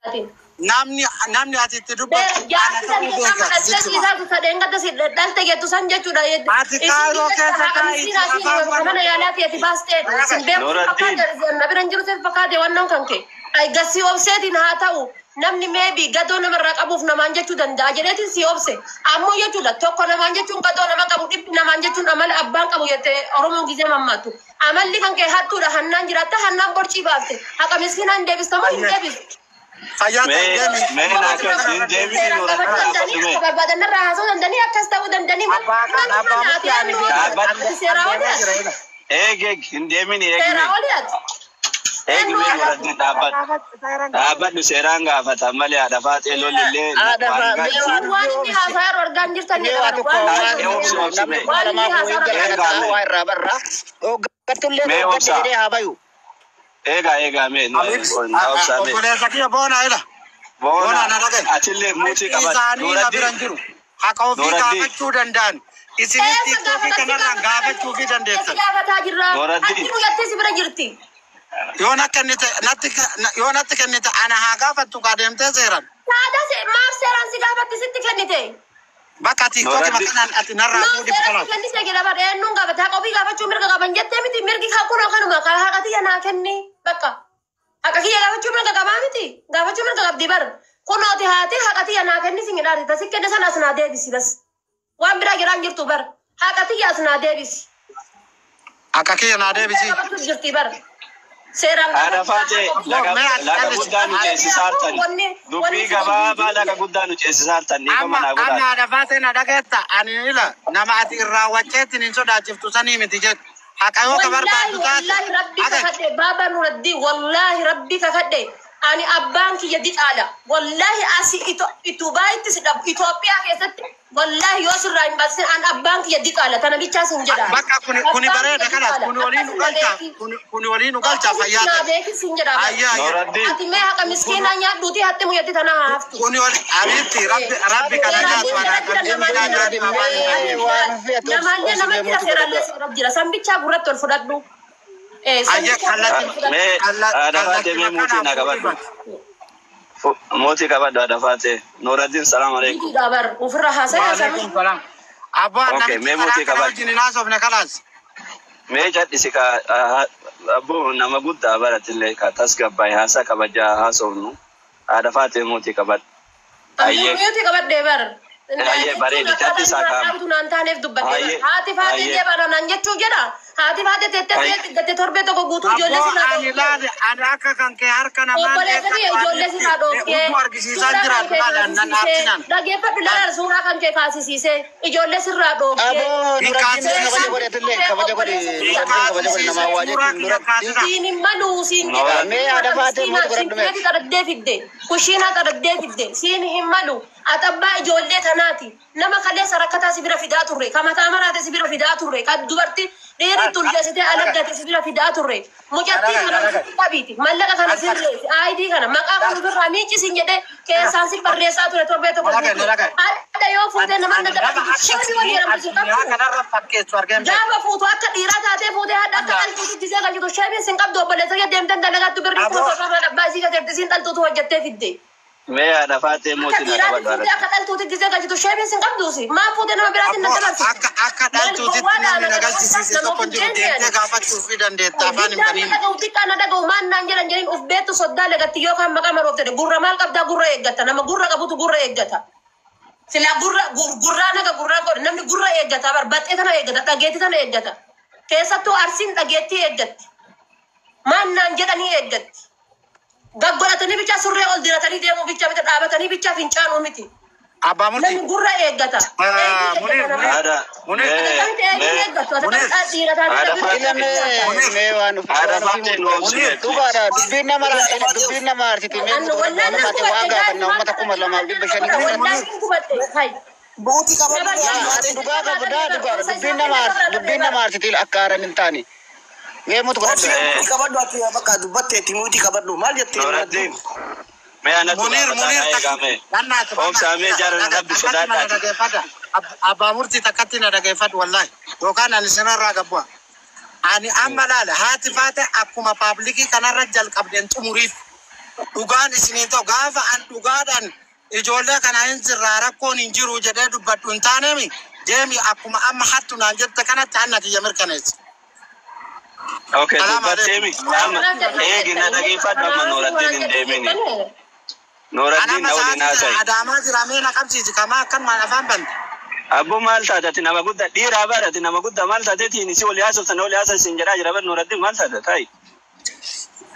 Namni ati itti dubbattu ana Jaarsi ta'uu san keessaa beeka dhalte sitti hima. dhiisaa sadeen gadda si dhalte jettu san jechuudha. Ati Kaayiroo keessa taa'iiti afaan Mana yaalaati ati baastee sin beeku Nuraddiin. fakkaate, na bira hin jiru sitti fakkaate wannan kan kee. Ay, gasii obseetiin haa ta'u, namni meebi gadoo namarraa qabuuf namaan jechuu danda'a jedheetiin si obse. Ammoo jechuudha, tokko namaan jechuun gadoo nama qabu, dhibbi namaan jechuun amala abbaan qabu jettee Oromoon gizee mammaattu. Amalli kan kee hattuudha, hannaan jiraatta, hannaan borcii baafte. Haqa miskiinaan deebista moo hin deebistu? Fayyaa ta'e, Mee deemi. mee naa kan hin deebini. Seeraan Nuraddiin, qabachuu dhaabadhu danda'anii mee. akka barbaadan irraa haasa'uu danda'anii, akkas ta'uu danda'anii. Abbaa kan abbaa murtii ani Dhaabbadhu. Seeraa deemee olii jira ati. ila. Eeg, eeg, hin deemini, eeg Seeraa mee. olii ati. Eeg mee, Nuraddiin, dhaabbadhu. Dhaabbadhu, seeraan gaafata malee haadha faaxee lolillee Haadha waan mee galchu. waan Waan inni haasaa yeroo argaa hin jirtan Mee waa jedhama. tokko Waan waan Ee, obsi, obsi namni mee. kuma Waan inni lamaaf haasaa wayii jala Eegaa kana ta'a mee. waa irraa barraa. Hooggattullee Mee hooggatte obsaa. jedhee haa bayu. Eegaa, eegaa mee, naa obsaa mee. Obboleessa kiyya boona ila. Boona Boona na dhagaye. atillee muutii Harki qabadhu. isaanii na bira hin Nuraddiin. jiru. Haqa ofii Nuraddiin. gaafachuu danda'an. Isinis Eessa TikTokii gaafata? Si kanarraan gaafata? gaafachuu fi Si dandeessan. gaafataa jirra. Nuraddiin. Ati guyyattee si bira jirti. Yoo na kennite natti, yoo natti kennite ana haa gaafattu kaa deemtee seeran. Saada maaf seeraan si gaafatti sitti kennite? Bakka TikTokii Nuraddiin. makanaan ati narraa Maaf fuudhi seeraan si kalaas. kennise jedha bara, eenyuun gaafata? Haqa ofii gaafachuu mirga qaban jettee miti, mirgi kan kunoo kanuma kan haqa tiyya naa kenni bakka. Haqa kiyya gaafachuu mirga qabaa miti, gaafachuu mirga qabdi bar. Kunooti haati haqa tiyya naa kenni sin jedhaati, tasi kenne sana as naa deebisi bas. Waan biraa jedhaan jirtu bar. Haqa tiyya as naa deebisi. Akka kiyya naa deebisi. Gaafachuu jirti bar. Seeraan Haadha faaxee laga Mee ati laga callis. guddaa nu ceesisaartan. Dubbii gabaabaa laga guddaa nu ceesisaartan dhiifama Amma naa amma godhaa. haadha faatee na dhageetta, ani ila nama ati irraa wacceetiin hin sodaachiftu sanii miti jedhu. Haqa yoo ka Wallaahi barbaaddu taate. wallaahi rabbi Haqa kakadhe, baaba Nuraddiin, wallaahi rabbi kakadhe, ani abbaan kiyya diqaala, wallaahi asi Itubaayitti si dhabu Itoophiyaa keessatti, wallaahi yoo sirraa hin baasin an abbaan kiyya diqaala tana bichaa sin jedha. Bakka kuni Abbaan bareeda kiyya kalaas diqaala kuni waliin nu akkas na galcha, beeki, kuni waliin nu galcha, akkasitti fayyaa naa ta'e. beeki sin jedha bar. Ayyaa, ayyaa. Nuraddiin. Ati mee haqa miskiinaa nyaadhuuti hatti muyyatti tana haa haftu. Kuni wali abiitti rabbi rabbi kana Seeraan nyaatu jala ana jira, kan namaan miidhaa jala nyaatu jira. afaan hin Mee qabu. waan ofii ati Namaallee obsi nama mee jira, muutii seeraallee godhadhu. seera jira. Sambichaa gurratti ol fudhadhu. Ayyaa, Sambichaa gurratti kallatti ol fudhadhu. Mee haadha faaxee mee kallattii muutii makanaan naa fuudhi qabadhu. bak. Mootii qabadhu haadha faaxee. Nuraddiin, salaam alaikum. Diidhaa bar ofirra haasa'e Waalaikum salaam. Abbaa Okay, namichi mee karaa mootii kana qabadhu. wajjin hin haasofne kalaas. Mee cadhisi ka abboo, nama guddaa baratillee ka tasgabbaa'e haasaa kabajaa haasofnu. Haadha faaxee, mootii qabadhu. Ayyee. Mute qabadhee bar. Ayyee, bareeda, cadhisaa kaama. Dhaabtu naan taaneef dubbadhee bar. Ayyee. Haati faatee Ayyee. deebana naan jechuu jedha. Haati faatee teettee gatte torbee tokko guutuu ijoollee Abboo sirraa ani dhoofkee. laale, ani akka kan kee harka namaan Obboleessa kiyya ijoollee sirraa dhoofkee. hudduu argisiisaa Suuraa kan jiraatu kee laale nan kaasisiisee. dhaabsinan. Dhageeffadhu laala, suuraa kan kee kaasisiisee. Ijoollee sirraa dhoofkee. Aboo Hin Nuraddiin kabaja kaasisiisan. godhe atillee kabaja godhe, Hin Nuraddiin kabaja godhe namaa waa kaasisiisan, suuraa jechuun kiyya Nuraddiin. kaasisa. Siin hin maluu siin jedha. Mee haadha faatee Miskiinaa muutii godhadhu mee. sintireeti xaraddee fidde. Kushiinaa xaraddee fidde. Siin hin malu. Ati abbaa ijoollee tanaati. Nama kaleessa rakkataa si bira fidaa turre. Ka mataa maraate si bira fidaa turre. Ka dubartii dhiirri tulleessitee alaggate si bira fidaa turre. Mucattii kana ofitti qabiiti. Mallaqa kana sirreessi. ID kana maqaa kana ofirraa miiccisiin jedhee keessaan si barreessaa ture torbee tokko Dhagaye, guutuu. dhagaye. Hadha yoo fuutee nama Ani na nama dabalatu akka sheebii walii sii jedhamtu si addunyaa qabdu. kanarra fakkeessu argeen beeku. Gaafa fuutu akka dhiiraa taatee fuutee hadha akka dhaltuutti gisee galchitu sheebiin sin qabdu, obboleessa kee deemtee dalagaattu birrii kuma Aboo 70 abbaa isii gateerti siin dhaltuutu hojjettee fidde. Mee haadha faaxee Akka mootii naa dhiiraatti qabadhu fuutee haadha. akka dhaltuutti gisee galchitu sheebiin sin qabduusi. Maal fuutee nama biraatiin na Abboo dabarsite? akka akka Maal dhaltuutitti gowwaadhaa namni na na dabarsa galchisiise nama tokko of hin jiru, hin deemtee jenne. gaafachuu fi dandeetta afaan hin Guddaan na baniin. dhaga'u, xiqqaan na dhaga'u, maan naan jedhan jedhin uf beektu soddaa lagatti yookaan maqaa maroofte gurra maal qabdaa, gurra eeggatta, nama gurra qabutu gurra eeggata. Silaa gurra gurraa naga gurraa godhe, namni gurra eeggata bar, baxxee tana eeggata, dhageetti tana eeggata. Keessattuu Arsiin dhageettii eeggatti. Maan naan jedhanii eeggatti. Gaggodhatanii bichaa surree ol diratanii deemuu bichaa miti, dhaabatanii bichaa fincaanuu miti. Abbaa murtii. Namni gurra eeggata. Eegii Munir, eeggata nama. Munir, Haadha Munir, mee Akkamitti eegii mee eeggattu? Ati Munir, akka dhiira taatee haadha bira faaxee Ila mee Munir, mee waan haadha waan ofii faaxee nu muutii obsi godhadhu. mee please. Dhugaadha, dubbiin nama dubbiin nama arsiti mee Annu muutii godhadhu. wallaan Haadha nan faatee waa gubadhe gaafanna gaafuma uummata 2500 godha keessatti. wallaan hin gubadhe hay. Buutii qabadhu Nama mee Yaa haadha ati faatee. dhugaa qabdaa, dhugaadha, dubbiin nama dubbiin nama arsiti akka haaran hin taane. Mee muutii Obsi, godhadhu. Mee muutii qabadhu, ati bakka dubbatteetti muutii qabadhu, maal jettee Nuraddiin Nuraddiin? mee anatu Munir, gaafataa Munir, naa eegaa mee. Gannaatu Obsaa mee jaarana rabbi takkatti na sodaadhaati. dhageeffadha. Abbaa murtii, takkatti na dhageeffadhu wallahi. Yookaan ani sinarraa gabbu'a. Ani amma laala, haati faate akkuma public kanarra jalqabdeen xumuriif. Dhugaan isinii ta'u gaafa an dhugaadhaan ijoollee kana hin sirraa rakkoon hin jiru jedhee dubbadhu hin taaneemi deemi akkuma amma hattu naan jette kanatti hanna kiyya mirkaneessi. Okay, Salaam dubbatteemi. alaikum. Amma eegi na dhageeffadhu amma Nuuraddiin hin deemini. Nuuraddiin Anama na waliin sa'aatii haasa'i. Adaamaa jira mee na qabsiisi kamaa akkanumaan afaan bante. Abbo maal taate ati nama guddaa dhiiraa bara ati nama guddaa maal taateetiin si olii haasoftan olii haasoftan jedhaa jira bara Nuuraddiin maal taate taa'i.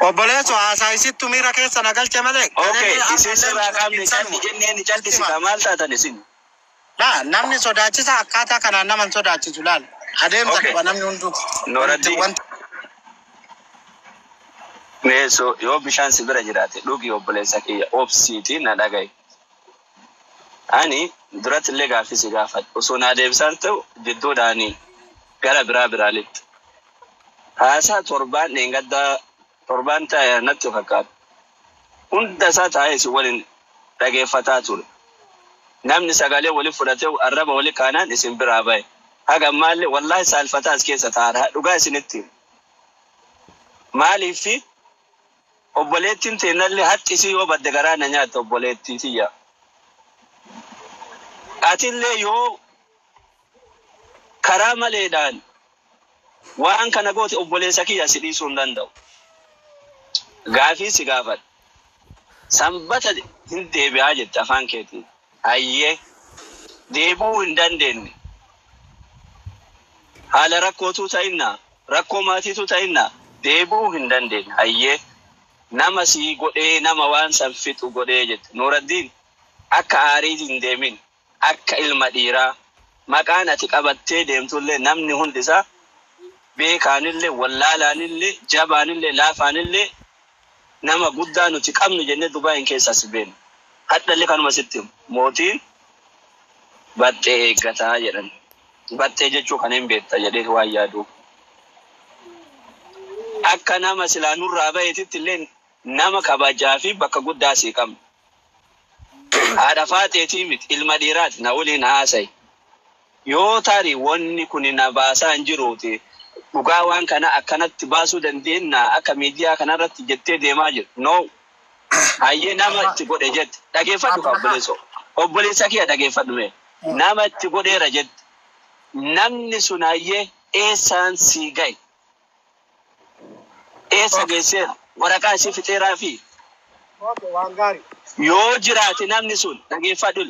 Obboleessu haasaa isittu miira keessa na galche malee. Okay, isin sirraa qaamni calli jenneen callisi maal taatan isin? Laa namni sodaachisa akkaataa kanaan nama hin sodaachisu laal. Adeemsa Okay. qaba namni hunduu. Nuuraddiin. Wanti Meesoo yoo bishaan si bira jiraate dhugi obboleessa kiyya obsiitii na dhaga'i. Ani duratti illee gaaffii si gaafadha. Osoo naa deebisaan ta'u jidduudhaanii gara biraa biraalitti. Haasaa torbaan dheengaddaa torbaan taa'e natti fakkaata. Hunda isaa taa'ee si waliin dhageeffataa ture. Namni sagalee wali fudhatee arraba wali kaanaan isin biraa bahe. Haga ammaallee wallaahi saalfataa as keessa taa'aadha. Dhugaa isinitti. Himu. Maaliifi obboleettiin teennallee hatti isii yoo badde garaa na nyaatta obboleettii tiyya. Atillee yoo karaa maleedhaan waan kana goote obboleessa kiyya si dhiisuu hin danda'u. Gaafii si gaafadha. Sanbata hin deebi'aa jette afaan keetiin. Hayyee deebi'uu hin dandeenye. Haala rakkootu ta'innaa rakkoo maatiitu ta'innaa deebi'uu hin dandeenye. Hayyee nama sii godhee nama waan san fixu godhee jette. Nuuraddiin akka aariitiin hin deemin akka ilma dhiiraa maqaan ati qabattee deemtullee namni hundisaa beekaanillee wallaalaanillee jabaanillee laafaanillee nama guddaa nuti qabnu jennee Dubaayin keessaa si beenu. Hadhallee kanuma sitti himu. Mootiin baxxee eeggataa jedhan. Baxxee jechuu kan hin beekta jedhee waan yaadu. Akka nama silaa nurraa baheetitti illee nama kabajaa fi bakka guddaa sii qabnu. Haadha faaxeetii miti ilma dhiiraati na waliin haasa'i. Yoo tarii wanni kun na baasaa hin jiruuti dhugaa waan kana akkanatti baasuu dandeenya akka miidiyaa kanarratti jettee deemaa jiru. No. Hayyee nama itti godhe jette. Dhageeffadhu ka obboleessoo. Obboleessa kiyya dhageeffadhu mee. Nama itti godheera jette. Namni sun hayyee eessaan sii gahe? Eessa geesseera? Waraqaa isii fixeeraa fi Waan gaarii. yoo jiraate namni sun dhageeffadhu.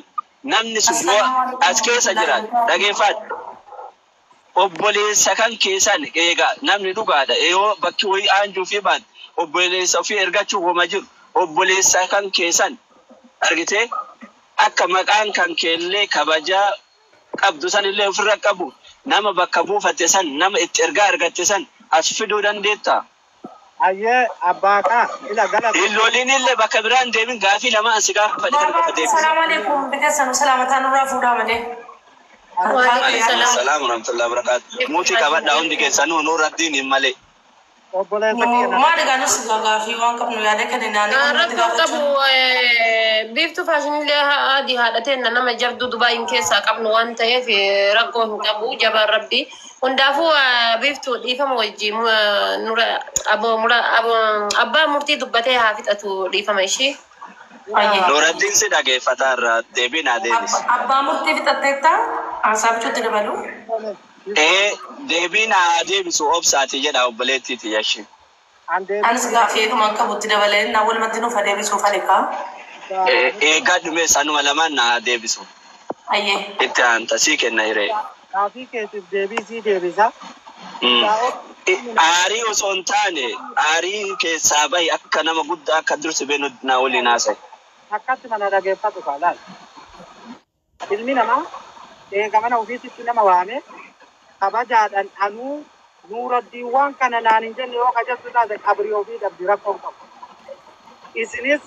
Namni sun yoo as keessa jiraate dhageeffadhu. Obboleessa kan keessan eegaa namni dhugaadha. Yoo bakki wayii aanjuu fi baate obboleessa ofii ergachuuf homa jiru. Obboleessa kan keessan argitee akka maqaan kan keellee kabajaa qabdu san illee ofirra qabu nama bakka buufatte san nama itti ergaa argatte san as fiduu dandeetta. Hayyee abbaa ila gala. Illoliin illee bakka biraan deemin gaafii lama ansi gaafadhe kan qofa deebise. Assalamu alaikum. Bika salamatan nurraa fuudhaa malee. Waalaikum salaam. Salaamu warahmatullahi wabarakatuh. Muutii qabadhaa hundi keessanuu Nuuraddiin hin malee. Obboleessa kiyya na Maali gaa nus gaafii waan qabnu yaada kan naannoo nutti Rakkoon qabu gaafachuu. biiftuu faashinillee adii haadhateen nama jabduu Dubaayin keessaa qabnu waan ta'eef rakkoo hin qabu jabaan rabbi. Hundaafuu biiftuu dhiifama wajjin abbaa murtii dubbatee haa fixatu dhiifama ishii. Nuuraddiin si dhageeffataa irraa deebii naa deebisi. Abbaa murtii fixatteetta haasaa bichuutti dabalu. Ee deebii naa deebisu obsaati jedha obboleettiiti yashi. Anis gaafii eegumaan qabutti dabalee naa walumatti nuuf adeemsisuuf alikaa. Eegaa dhume sanuma lamaan naa deebisu. Ayyee. Itti aanta sii kenna hiree. Gaafii keetiif deebii sii deebisa. Aarii osoo hin taane aarii keessaa bahi akka nama guddaa akka dursi beenu naa waliin haasa'i. Akkatti mana dhageeffatu kaa laal. Ilmi namaa eega mana ofiisitti nama waame kabajaadhaan anuu Nuuraddiin waan kana naan hin jenne yoo kajettu taate qabrii ofii dhabdi rakkoon qabu. Isinis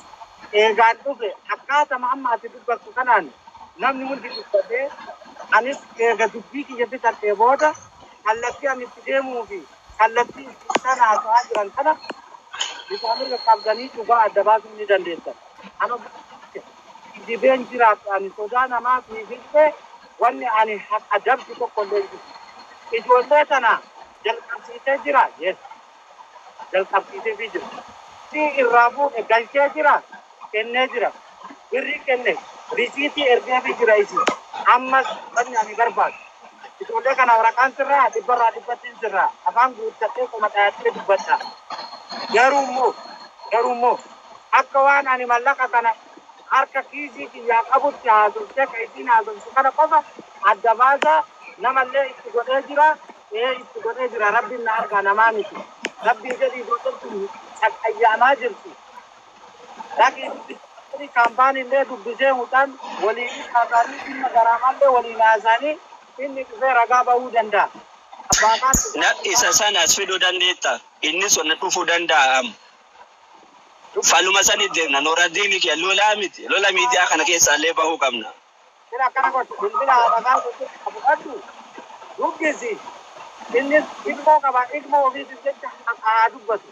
eegaan dhufe akkaatama amma ati dubbattu kanaan namni hundi dubbatee anis eega dubbii kiyya bitadhee booda kallattii ani itti deemuu fi kallattii itti isaan haasa'aa jiran kana bitaa mirga qabdanii dhugaa adda baasuu ni dandeessan. Ani dibeen jiraatu ani sodaa namaa fiigillee wanni ani haqa dabsu tokko illee hin jiru. Ijoollee tana jalqabsiisee jira. Yes. Jalqabsiisee fi jira. Irraa fuudhe galchee jira, kennee jira. Birri kenne, risiitii ergeefii jira isi. Ammas wanni ani barbaadu. Ijoollee kana waraqaan sirraa dhibbarraa dhibbattiin sirraa afaan guuttadhee qoma dhayattee dubbadha. Garuu immoo akka waan ani mallaqa kana harka kiisii kiyyaa qabutti haasofte, ka isiin haasoftu kana qofa adda baasaa. Namallee itti godhee jira, ee itti godhee jira. Rabbiin na argaa, namaa miti. Rabbii jedhii, ijoolleen tun caqqayyaamaa jirti. Dhaqii kaampaaniillee dubbisee, mucaan waliin haasa'anii, dhimma garaamallee waliin haasa'anii, inni dhufee ragaa bahuu danda'a. Abbaa kaan Na isa sana as fiduu dandeetta. Inni sun dhufuu danda'a amma. Faluma sani deemna. Nuraddiin kee lolaa miti. Lola miidiyaa kana keessaallee bahuu qabna. Sira akkana godhu, bilbila haadha kaan fudhadhu, dubbisi. Innis ilmoo qaba, ilmoo ofiitiif jecha haa dubbatu.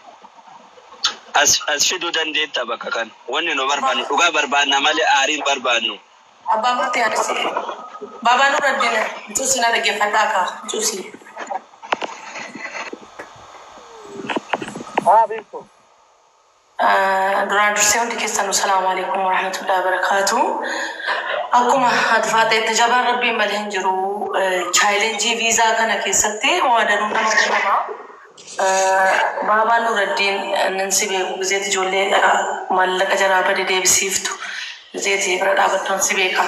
As fiduu dandeetta bakka kana. Wanni nu barbaannu dhugaa barbaanna malee aariin barbaannu. Abbaa murtii anis. Baabaa Nuraddiin, cuusi, na dhaggeeffadhaa kaa, cuusi. Haa beektu. Duraan dursee hundi keessanuu salaamu alaikum warahmatullahi wabarakaatu. Akkuma ati faaxeette, jabaan rabbiin malee hin jiru. Challenge viizaa kana keessatti waadanuun nama kennamaa. Baabaa Nuraddiin, nan si beeku, gizeeti ijoollee maallaqa jaraa bade deebisiiftu, gizeeti bira dhaabattuun si beeka.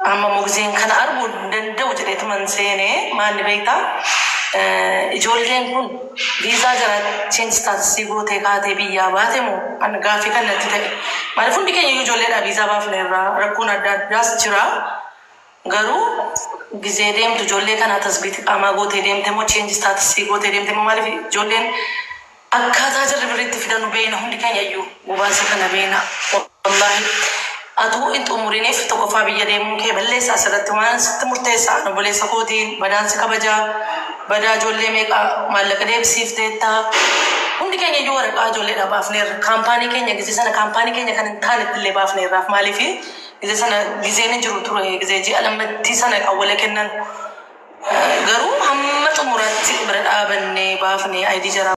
Amma immoo gizeen kana arguu hin danda'u jedheetuman seenee, maalli beektaa? Ijoolleen kun viizaa jara change status gootee kaatee biyyaa baate moo an gaaffii kan natti ta'e. Maaliif, hundi keenya iyyuu ijoolleedha viizaa baafne irraa rakkoon adda addaas jira. Garuu gizee deemtu ijoollee kana tasbiiti qaamaa gootee deemte moo, change status gootee deemte moo? Maaliif, ijoolleen akkaataa jarri birriitti fidanu beeyna, hundi keenya iyyuu gubaasa kana beeyna. Wallaahi atuu hin xumuriniif tokkoffaa biyya deemuun kee balleessaa asirratti waan sitti murteessaa. Obboleessa kootiin badaansi kabajaa badaa, ijoollee meeqa maallaqa deebisiifteetta. Hundi keenya iyyuu waraqaa ijoolleedha baafneerra. Kaampaanii keenya gizee sana kaampaanii keenya kan hin taanetti illee baafneerraaf. Maaliif, gizee sana gizeen hin jiru ture, gizee ji'a lammattii sana awwala kennan. Garuu hamma xumuraatti bira dhaabannee baafnee ID jaraa.